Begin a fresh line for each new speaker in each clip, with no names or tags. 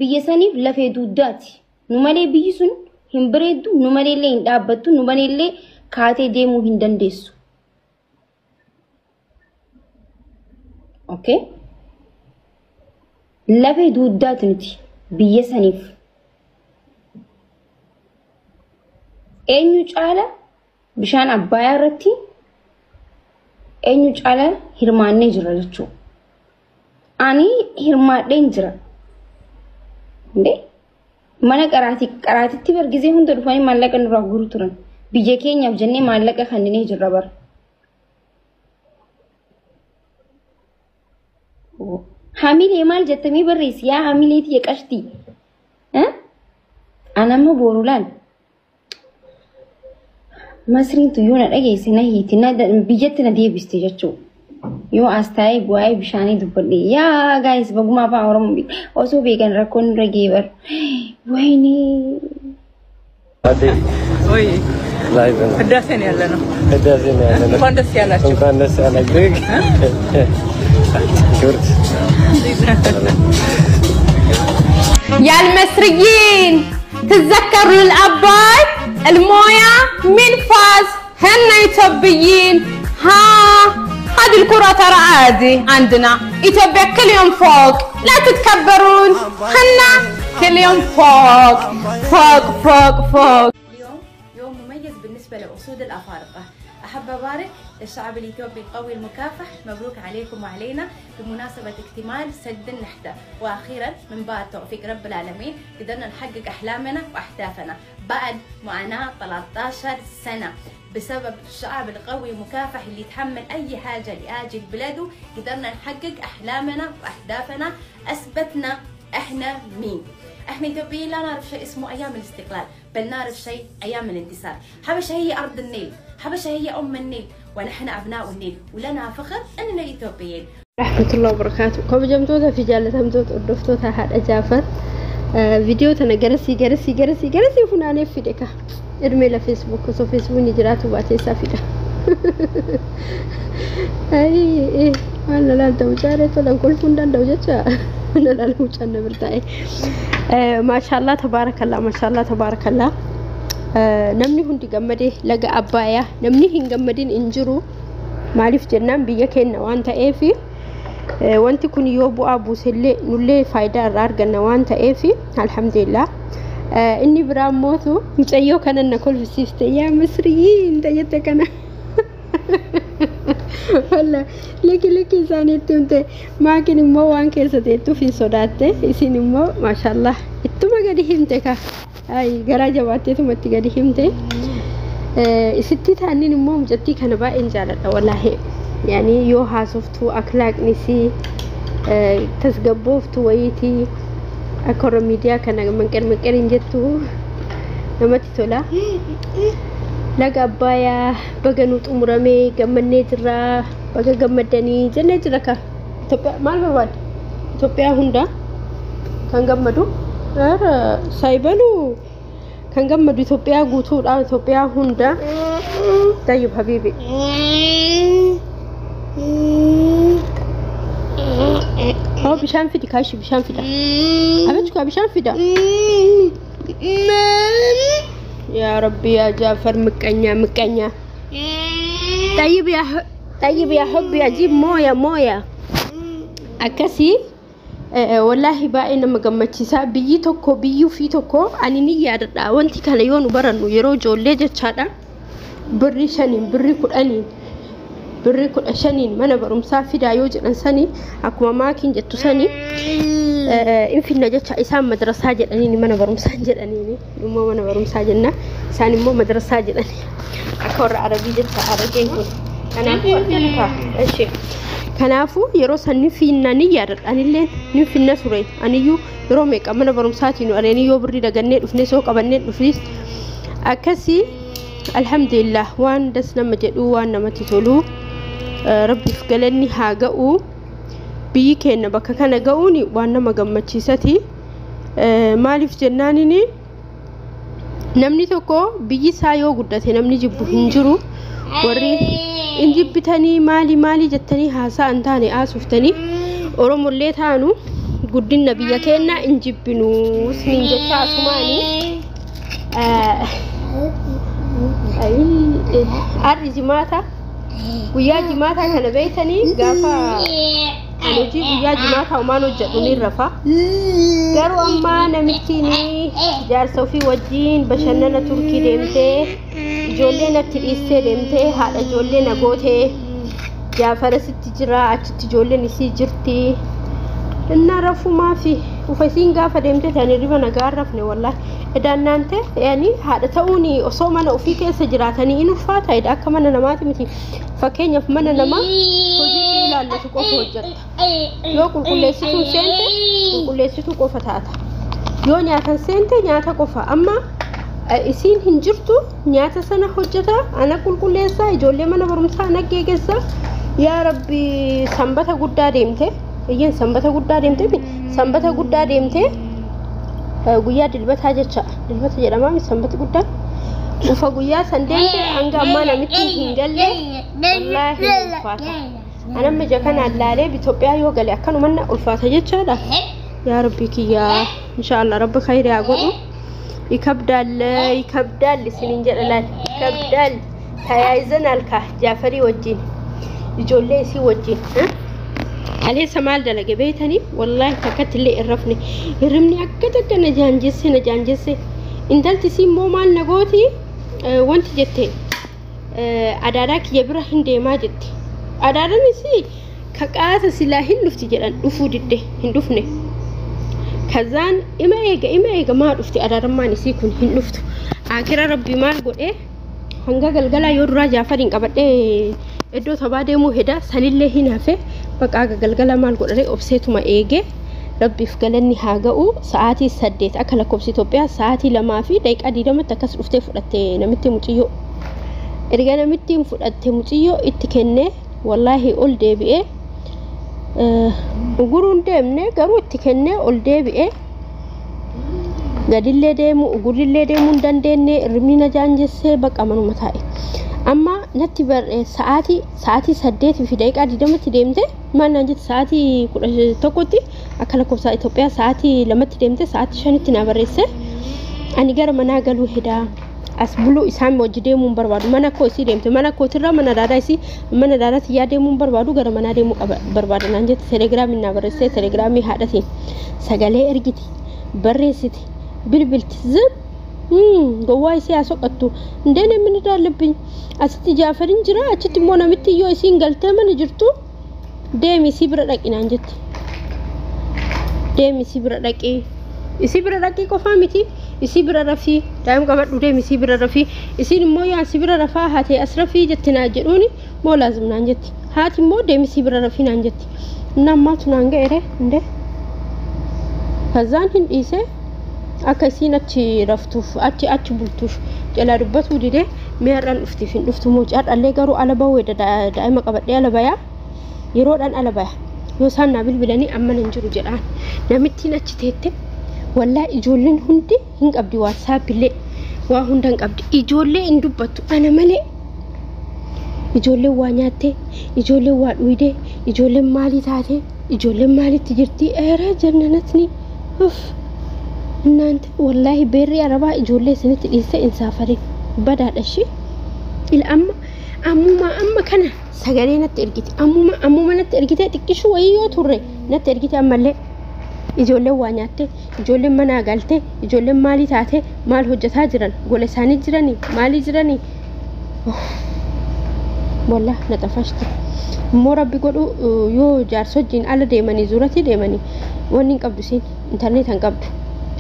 Biyya saniif lafee dugdaati. Nu malee biyyi sun hin bareeddu, nu maleellee hin dhaabbattu, nu maleellee kaatee deemuu hin dandeessu. Okay? Lafee dugdaati nuti biyya saniif. Eenyu caala bishaan Abbayaa irratti eenyu caala hirmaannee jira jechuudha. Ani hirmaadheen jira. Indee mana qaraatitti bargisee hunda dhufanii maallaqa nurraa guuru turan. Biyya keenyaaf jennee maallaqa kenninee jirra bara. Hamilee maal jettamii barreessi yaa hamilee tiyya qashtii. Ani amma boru laal. Masriin tu yoo na dhageesse na hiiti na biyyatti na deebiste jechuudha. Yoo as taa'ee waa'ee bishaanii dubbadhe yaa gaayis baguma afaan Oromoo osoo beekan rakkoon nurra ga'ee bara. Wayinee.
ህዳሴ ነው ያለ ነው።
ህዳሴ ነው ያለ ነው።
እንኳን ደስ ያላችሁ።
እንኳን ደስ ያላችሁ። ክብርት
يا المصريين تتذكروا الأباي الموية مين فاز؟ هن إثيوبيين. ها هذه الكرة ترى عادي عندنا، إثيوبيا كل يوم فوق، لا تتكبرون، هن كل يوم فوق فوق فوق فوق.
اليوم يوم مميز بالنسبة لأسود الأفارقة. أحب أبارك للشعب الإثيوبي القوي المكافح، مبروك عليكم وعلينا بمناسبة اكتمال سد النهضة، وأخيرا من بعد توفيق رب العالمين قدرنا نحقق أحلامنا وأهدافنا بعد معاناة 13 سنة بسبب الشعب القوي المكافح اللي يتحمل أي حاجة لأجل بلده. قدرنا نحقق أحلامنا وأهدافنا، أثبتنا إحنا مين. احنا إثيوبيين لا نعرف شيء اسمه ايام الاستقلال، بل نعرف شيء ايام الانتصار. حبشه هي ارض النيل، حبشه هي ام النيل، ونحن ابناء النيل، ولنا فخر اننا اثيوبيين.
Rahmatullahi wabarakaatu. Kabajamtoota fi jaallatamtoota hordoftoota haadha Jaafar, viidiyoo tana garasii garasii garasii garasii funaanee fide ka. Irmee la Facebook osoo Facebookni jiraatu baatee isaa fida. Ayi waan na laalta mucaaree tolan kolfuu hin danda'u jecha na laala mucaan na bira taa'e. Maashaallah tabaarakallaa, maashaallah tabaarakallaa. Namni hundi gammadee laga Abbayaa namni hin gammadin hin jiru. Maaliif jennaan biyya keenya waan ta'eef wanti kun yoo bu'aa buusellee nullee faayidaa irraa arganna waan ta'eef alhamdulillah. Inni biraa mootu mucayyoo kana na kolfisiifte yaa Misriyiin jette kana. Walla liki liki isaaniitti himte maakin immoo waan keessa teettuuf hin sodaatte isin immoo maashaallah ittuma gadi himte ka. Ay garaa jabaatteetuma itti gadi himte. Isitti taannin immoo mucattii kana baay'een jaaladha wallaahi. Yani yoo haasoftuu akhlaaqnisii tasgabbooftu wayiitii akka warra miidiyaa kana manqer manqer hin jettu namatti tola. Laga Abbayaa baga nu xumuramee gammannee jirra, baga gammaddanii jennee jira ka. Itoophiyaa maal barbaadde? Itoophiyaa hunda kan gammadu saayibaluu kan gammadu Itoophiyaa guutuudha, Itoophiyaa hunda. Tayyib habiibi. Hoo bishaan fidi kaashi bishaan fida. Abechu kaa bishaan fida. Yaa Rabbi yaa Jaafar ምቀኛ ምቀኛ። ጠይብ ያ ጠይብ ያ hubbi ajiib mooya mooya. Akkasii wallaahi baay'ee nama gammachiisa. Biyyi tokko biyyi ofii tokko ani ni yaadadha. Wanti kana yoo nu barannu yeroo ijoollee jechaadha. Birrii 5n birrii 10n birrii 15n mana barumsaa fidaa yoo jedhan sanii akkuma maakiin jettu sanii in finna jecha isaan madrasaa jedhaniini mana barumsaa jedhaniini immoo mana barumsaa jenna isaan immoo madrasaa jedhani akka warra arabii jecha arageen kun. Kanaafuu argina eshi kanaafuu yeroo san ni finna ni yaadadha. Anillee ni finna ture. Aniyyuu yeroo meeqa mana barumsaatiin nu areeni yoo birrii dagannee dhufnee soo qabannee dhufnis akkasii. Alhamdulillah waan das nama jedhu waan namatti tolu rabbiif galanni haa ga'u. Biyyi keenya bakka kana ga'uun waan nama gammachiisati. Maaliif jennaanini namni tokko biyyi isaa yoo guddate namni jibbu hin jiru. Warri in jibbitanii maali maali jettanii haasaa hin taane haasuftanii Oromollee taanu Guddina biyya keenyaa hin jibbinu isiniin jecha asumaanii. Har'i jimaata. Guyyaa jimaataa kana beektanii gaafa ani hojii guyyaa jimaataa homaan hojjedhu ni rafa. Garuu ammaa namittiin jaarsa ofii wajjin bashannana Turkii deemtee ijoollee natti dhiistee deemtee haadha ijoollee na gootee Jaafarasitti jira achitti ijoolleen isii jirti. Innaa rafumaa fi ufa isiin gaafa deemtee ta'anii riba nagaa rafne wallaahi. Edaannaante yaani haadha ta'uun osoo mana ofii keessa jiraatanii in ulfaata edha akka mana namaati miti. Fakkeenyaaf mana namaa hojii si ilaallatu qofa hojjetta. Yoo qulqulleessituun seente qulqulleessituu qofa taata. Yoo nyaatan seente nyaata qofa. Amma isiin hin jirtu nyaata sana hojjeta ana qulqulleessa ijoollee mana barumsaa ana geegessa. Yaa Rabbi sanbata guddaa deemte. Iyyeen sanbata guddaa deemte sanbata guddaa deemte guyyaa dilbataa jecha dilbata jedhama sanbati guddaan ufa guyyaa san deemte hanga ammaa namitti hin galle wallaahi ulfaata. Anamma ija kanaan laalee Itoophiyaa yoo gale akkanumanna ulfaata jechaadha. Yaa Rabbi kiyyaa inshaallah Rabbi khayrii haa godhu. Ikabdaal ikabdaal isiniin jedha laal ikabdaal tayaayizan alkaa Jaafarii wajjin ijoollee isii wajjin. Kaleessa maal dalage beektanii wallaahi takkatti illee hin rafne hirribni akka takka na jaanjesse na jaanjesse intalti isii immoo maal na gooti wanti jette adaadaa kiyya bira hin deemaa jette adaadaan isii kaqaasa silaa hin dhufti jedhan dhufuu didde hin dhufne kazaan ima eega maa dhufti adaadammaan isii kun hin dhuftu akira rabbi maal godhee hanga galgalaa yoo duraa Jaafariin qabadhee iddoo taphaa deemuu heda sanillee hin hafe bakka galgala maal godhare obseetuma eege Rabbiif galanni haa ga'u sa'aatii 8 akka lakkoofsa Itoophiyaa sa'aatii 2:20 akkas dhuftee fudhatte namitti muciyyoo. Erga namitti fudhatte muciyyoo itti kenne wallaahi ol deebi'ee uguruun deemne garuu itti kenne ol deebi'ee gadillee deemu ugurrillee deemuu hin dandeenye hirribni na jaanjessee bakka manuma taa'e. Amma natti sa'aatii 8:20 deemte maal naan jette sa'aatii 11tti akka lakkoofsa Itoophiyaa sa'aatii 2tti deemte sa'aatii 5tti na barreesse. Ani gara manaa galuu hedaa as buluu isaan wajji deemuu hin barbaadu mana koo isii deemte mana kootirraa mana daadaa isii mana daadaa tiyyaa deemuu hin barbaadu gara manaa deemuu barbaada naan jette telegiraamii na barreesse telegiraamii haadhatiin sagalee ergiti barreessiti bilbilti zib gowwaa isii haa soqattu indee namni daallabbiin asitti Jaafariin jira achitti immoo namitti yoo isiin galtee mana jirtu deemi isii bira dhaqi naan jette deemi isii bira dhaqi isii bira dhaqi qofaa miti isii bira rafii daa'ima qabadhu deemi isii bira rafii isiin immoo yaa isii bira rafaa haatee as rafii jetti naa jedhuuni moo laazim naan jetti haati immoo deemi isii bira rafii naan jetti inni ammaatu naan ga'ere indee kazaan hin dhiisee akka isiin achi raftuuf achi bultuuf jalaa dubbatuu didee mee har'aan dhuftiif hin dhuftu moo har'allee garuu ala bahuu daa'ima qabadhee ala bayaa yeroodhaan ala baya yoo isaan naa bilbilanii amma nan jiru jedhaan namittiin achi teette wallaa ijoolleen hundi hin qabdi waatsaappillee waa hunda hin qabdi ijoollee hin dubbattu ana malee ijoolleen waa nyaattee ijoolleen waa dhuydee ijoolleen maalii taatee ijoolleen maalitti jirti eeraa jannanatni uff እናንተ ወላሂ ቤሪ አረባ ijoollee isinitti dhiiste hin saafarin badaadha ishee ila amma ammuma amma kana sagalee natti ergite ammuma ammuma natti ergite xiqqishu wayii yoo turre natti ergite ammallee ijoolleen waa nyaatte ijoolleen manaa galte ijoolleen maalii taate maal hojjetaa jiran gola isaanii jiranii maalii jiranii wallah na xafashti immoo rabbi godhu yoo jaarsojjiin ala deemanii zuuratii deemanii wanni hin qabdu isiin intarneet hin qabdu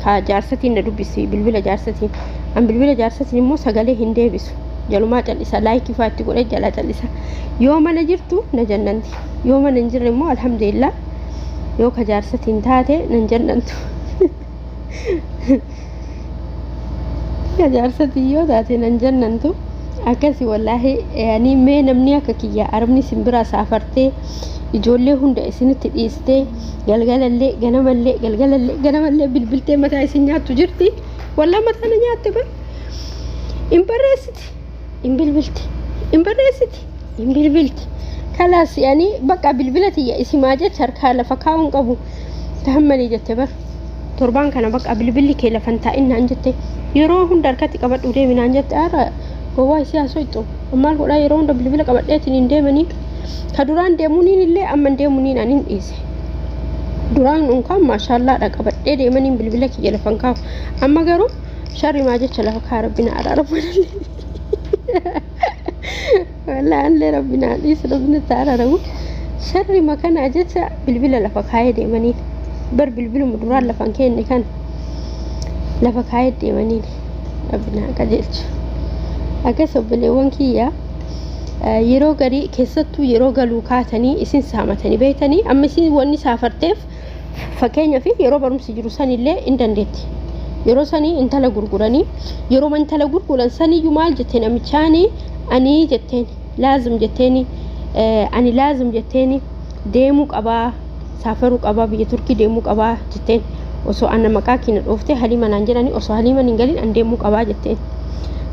ka jaarsatiin na dubbisi bilbila jaarsatiin an bilbila jaarsatiin immoo sagalee hin deebisu jalumaa cal'isa laayikii fa'aa itti godhee jalaa cal'isa yoo mana jirtu na jannanti yoo mana hin jirre immoo alhamdulillah yoo ka jaarsatiin taate nan jannantu ka jaarsatiin yoo taate nan jannantu akkasi wallaahi yani mee namni akka kiyya arabni simbiraa saafartee ijoollee hunda isinitti dhiistee galgalallee ganamallee galgalallee ganamallee bilbiltee mataa isin nyaattu jirti wallaa mataa na nyaatte bar hin barreessiti hin bilbilti hin barreessiti hin bilbilti kalaas yani bakka bilbila tiyya isimaa jecha harkaa lafa kaa'uun qabu Tahammalii jette bar torbaan kana bakka bilbilli kee lafan taa'in naan jette yeroo hunda harkatti qabadhu deemi naan jette ara gowwaa isii haasoo maal godhaa yeroo hunda bilbila qabadheetiin hin deemanii ka duraan deemuuniin illee amma deemuuniin ani hin dhiise duraan unkaan maashaallaadha qabadhee deemaniin bilbila kiyya lafan kaafu amma garuu sharri maa jecha lafa kaa rabbina araaramu wallaahi allee rabbina dhiisa rabbina itti araaramu sharri makanaa jecha bilbila lafa kaayee deemaniin bar bilbiluma duraan lafan kenne kan lafa kaayee deemaniin rabbina qajeelchu akkas obboleewwan kiyya yeroo garii keessattuu yeroo galuu kaatanii isin saamatanii beektanii amma isin wanni saafarteef fakkeenyaaf yeroo barumsi jiru sanillee hin dandeetti yeroo sanii intala gurguranii yeroo intala gurguran saniyyuu maal jette namichaani ani jetteen laazim jetteeni ani laazim jetteeni deemuu qabaa saafaruu qabaa biyya Turkii deemuu qabaa jetteen osoo ana maqaa keenya dhooftee Haliima naan jedhanii osoo Haliiman hin galin an deemuu qabaa jetteen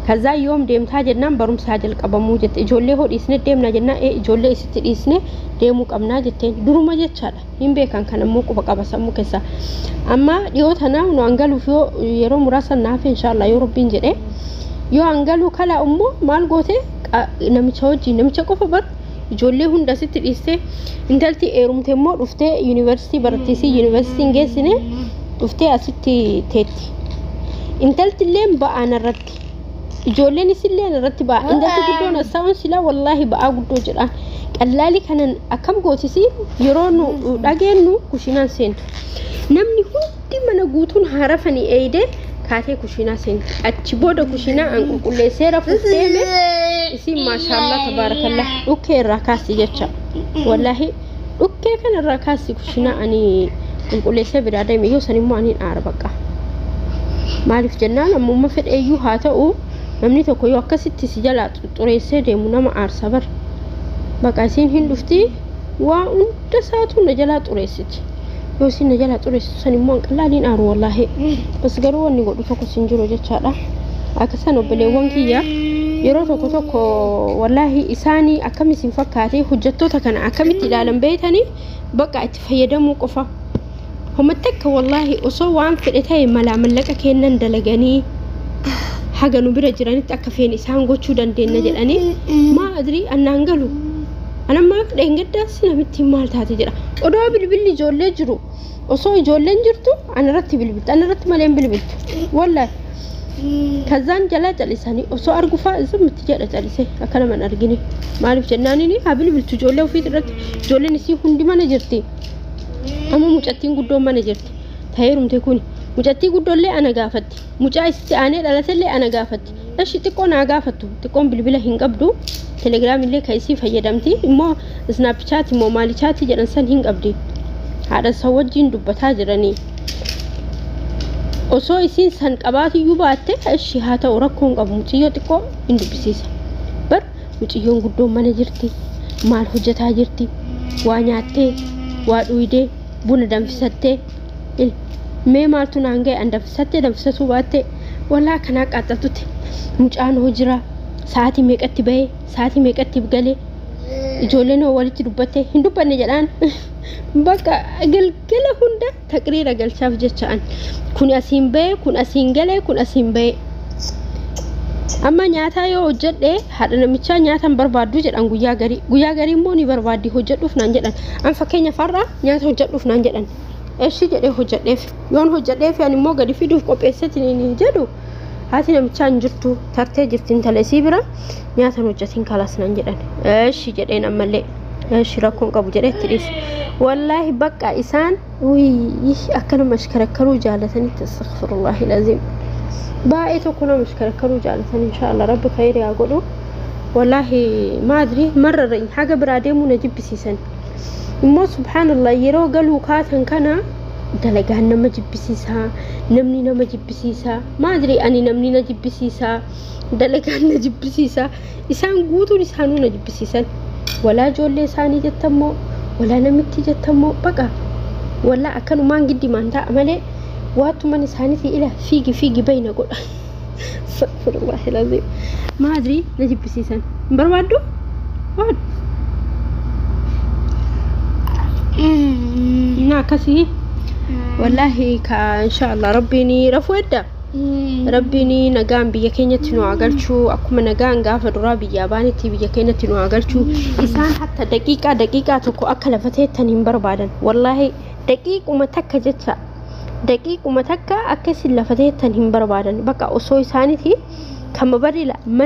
ከዛ yoom deemtaa jennaan barumsaa jalqabamuu jette ijoollee hoo dhiisne deemna jennaan ee ijoollee isitti dhiisne deemuu qabnaa jetteen duruma jechaadha hin beekan kan ammoo quba qaba sammuu keessa amma dhiyoo tanaa nu angaluuf yoo yeroo muraasa naaf inshaallah yoo rabbiin jedhe yoo angaluu kala immoo maal goote namicha wajjin namicha qofa bar ijoollee hunda sitti dhiiste intalti eerumte immoo dhuftee yuunivarsiitii barattiisii yuunivarsiitiin geessine dhuftee asitti teetti intalti illee ba'aan irratti ijoolleen isillee irratti ba'a intalti guddoon assaa'uun silaa wallaahi ba'aa guddoo jedhaan qallaalii kanan akkam gootisi yeroo nu dhageenyu kushinaan seentu namni hundi mana guutuun haarafanii eeyidee kaatee kushinaa seentu achi booda kushinaa an qulqulleessee rafuuf deeme isin maashaallah tabaarakallah dhukkee irraa kaasti jecha wallaahi dhukkee kana irraa kaasti kushinaa ani qulqulleessee biraa deeme yoo san immoo aniin aara baqa maaliif jennaan ammuma fedheeyyuu haa ta'u namni tokko yoo akkasitti si jalaa xureessee deemu nama aarsa bar baqa isiin hin dhufti waa hunda isaatu na jalaa xureessiti yoo isin na jalaa xureessitu san immoo anqallaaliin aaru wallaahi bas garuu wanni godhu tokko sin jiru jechaadha akka san obboleewwan kiyya yeroo tokko tokko wallaahi isaanii akkam isin fakkaate hojjettoota kana akkamitti ilaalan beeytanii baqa itti fayyadamuu qofa homatti akka wallaahi osoo waan fedhe ta'e malaa mallaqa kennan dalaganii haga nu bira jiranitti akka feen isaan gochuu dandeenya jedhanii maa adrii annaan galu anammaa dheengaddaas namitti maal taate jedha odoo bilbilli ijoollee jiru osoo ijoolleen jirtu anarratti bilbiltu anarratti malee hin bilbiltu wallaahi ከዛን ጀላ ጨሊሰኒ osoo argu faa zimmitti jedha calise akka nama hin argine maaliif jennaanini haa bilbiltu ijoollee ofii irratti ijoolleen isii hundi mana jirti amma mucattiin guddoon mana jirti ta'eerumte kuni mucattii guddoollee ana gaafatti mucaa isitti aanee dhalatellee ana gaafatti eshi xiqqoo naa gaafattu xiqqoon bilbila hin qabdu telegiraamillee kan isii fayyadamti immoo isnaapchaati immoo maalichaati jedhan san hin qabdi haadha isa wajjin dubbataa jiranii osoo isiin san qabaatiyyuu baatte eshi haa ta'u rakkoon qabu muciyyoo xiqqoo hin dubbisiisa bar muciyyoon guddoon mana jirti maal hojjetaa jirti waa nyaattee waa dhuydee buna danfisattee mee maaltu naan ga'e an danfisattee danfisatuu baatte walaa kanaa qaaxxatutti mucaan hoo jira sa'aatii meeqatti bahee sa'aatii meeqatti galee ijoolleen hoo walitti dubbatte hin dubbanne jedhaan bakka galgala hunda taqriira galchaaf jecha'an kun asiin bahee kun asiin galee kun asiin bahee amma nyaataa yoo hojjedhe haadha namichaa nyaata hin barbaaddu jedhan guyyaa garii guyyaa garii immoo ni barbaaddi hojjedhuuf naan jedhan an fakkeenya farra nyaata hojjedhuuf naan jedhan eshi jedhee hojjedheef yoon hojjedheef ani immoo gadi fiduuf qopheesseetiin hin jedhu haati namichaa hin jirtu tartee jirti intala isii bira nyaata hin hojjetin kalaas naan jedhan eshi jedheen ammallee eshi rakkoon qabu jedhee itti dhiise wallaahi bakka isaan wuyii akka nama ashkarakkaruu jaalatanitti astaghfirullahi laziim baay'ee tokko nama ashkarakkaruu jaalatan inshaallah rabbi khayrii haa godhu wallaahi maadri marrarra haga biraa deemuu na jibbisiisan immoo subhaanallah yeroo galuu kaatan kana dalagaan nama jibbisiisaa namni nama jibbisiisaa maadri ani namni na jibbisiisaa dalagaan na jibbisiisaa isaan guutuun isaanuu na jibbisiisan walaa ijoollee isaanii jettammoo walaa namitti jettammoo baqa walaa akkanumaan giddimaan ta'a malee waattuman isaaniitii ila fiigi fiigi bayna godha astaghfirullahi laziim maadri na jibbisiisan hin barbaaddu waan እና akkasii Wallaahi ka inshaallah rabbiin rafuu edda. Rabbiin nagaan biyya keenyatti nu haa galchuu, akkuma nagaan gaafa duraa biyyaa baanetti biyya keenyatti nu haa galchuu. Isaan hatta daqiiqaa daqiiqaa tokko akka lafa teettan hin barbaadan. Wallaahi daqiiquma takka jecha daqiiquma takka akka isin lafa teettan hin barbaadan. Bakka osoo isaaniiti kama badila.